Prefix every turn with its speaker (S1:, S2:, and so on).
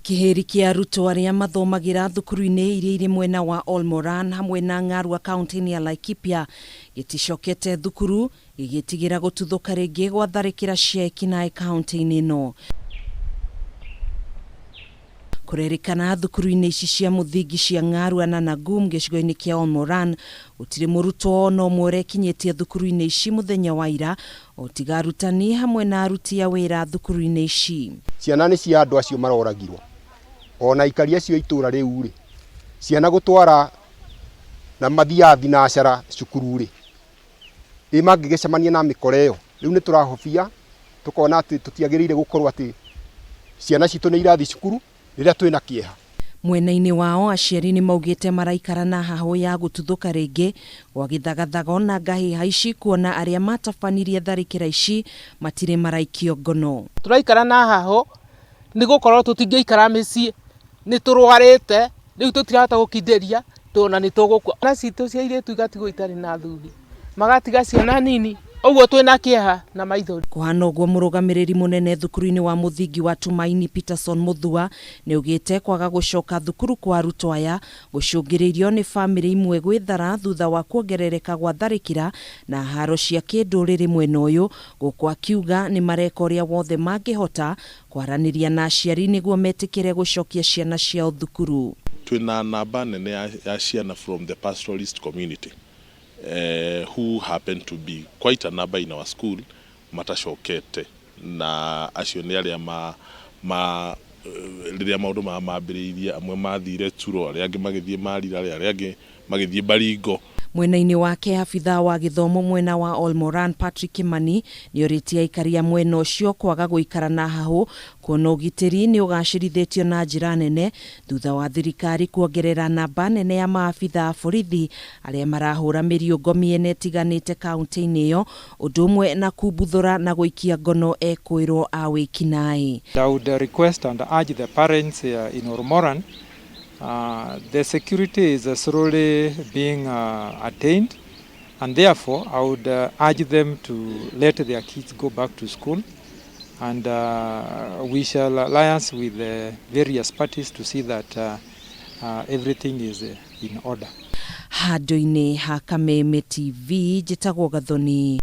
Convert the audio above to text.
S1: Kĩhĩri kĩa arutwo arĩa mathomagĩra thukuru-inĩ iria irĩ mwena wa Olmoran hamwe na Ng'arua kaunti-inĩ ya Laikipia gĩticokete thukuru, gĩgĩtigĩra gũtuthũka rĩngĩ gwa tharĩkĩra cia ekinaĩ kaunti-inĩ ĩno. Kũrerĩkana thukuru-inĩ ici cia mũthingi cia Ng'arua na Nagum gĩcigo-inĩ kĩa Olmoran gũtirĩ mũrutwo ona ũmwe ũrekinyĩtie thukuru-inĩ ici mũthenya wa ira, o tiga arutani hamwe na aruti a wĩra thukuru-inĩ ici.
S2: Ciana nĩ cia andũ acio maroragirwo, ona aikari acio a itũra rĩu rĩ, ciana gũtwara na mathiaga thinacara cukuru rĩ, ĩ mangĩgĩcemania na mĩkora ĩyo? Rĩu nĩ tũrahobia tũkona atĩ tũtiagĩrĩire gũkorwo atĩ ciana citũ nĩ irathiĩ cukuru rĩrĩa twĩna kĩeha.
S1: Mwena-inĩ wao, aciari nĩ maugĩte maraikara na hahũ ya gũtuthũka rĩngĩ gwa gĩthagathago na ngahĩha ici, kuona arĩa matabanirie tharĩkĩra ici matirĩ maraikio ngono.
S3: Tũraikara na hahũ nĩ gũkorwo tũtingĩikara mĩciĩ, nĩ tũrwarĩte rĩu, tũtirahota gũkindĩria tona nĩ tũgũkua. Ciana citũ cia airĩtu igatigwo itarĩ na athuri, magatiga ciana nini ũguo, twĩna kĩeha na maithori.
S1: Kũhana ũguo, mũrũgamĩrĩri mũnene thukuru-inĩ wa mũthingi wa Tumaini, Peterson Muthua, nĩ augĩte kwaga gũcoka thukuru kwa arutwo aya gũcũngĩrĩirio nĩ bamĩrĩ imwe gwĩthara thutha wa kuongerereka gwa tharĩkĩra na haro cia kĩndũrĩrĩ mwena ũyũ, gũkũ akiuga nĩ mareka ũrĩa wothe mangĩhota kwaranĩria na aciari nĩguo metĩkĩre gũcokia ciana ciao thukuru.
S4: Twina namba nene ya ciana from the pastoralist community, who happen to be quite a number in our school matacokete, na acio nĩ arĩa ma rĩrĩa maũndũ maya mambĩrĩirie, amwe mathire Turo, arĩa angĩ magĩthiĩ Marira, arĩa angĩ magĩthiĩ Baringo.
S1: Mwena-inĩ wake, abithaa wa gĩthomo mwena wa Olmoran, Patrick Kimani, nĩ orĩtie aikari a mwena ũcio kwaga gũikara na hahũ, kuona ũgitĩri nĩ ũgacĩrithĩtio na njĩra nene thutha wa thirikari kuongerera namba nene ya maabitha a borithi arĩa marahũra mĩriũngo mĩena ĩtiganĩte kaunti-inĩ ĩyo, ũndũ ũmwe na kumbuthũra na gũikia ngono ekũĩrwo a wĩkinaĩ.
S5: I would request and urge the parents in Olmoran, the security is slowly being attained, and therefore I would urge them to let their kids go back to school, and we shall alliance with the various parties to see that everything is in order.
S1: Handũ-inĩ ha Kameme TV, njĩtagwo Gathoni.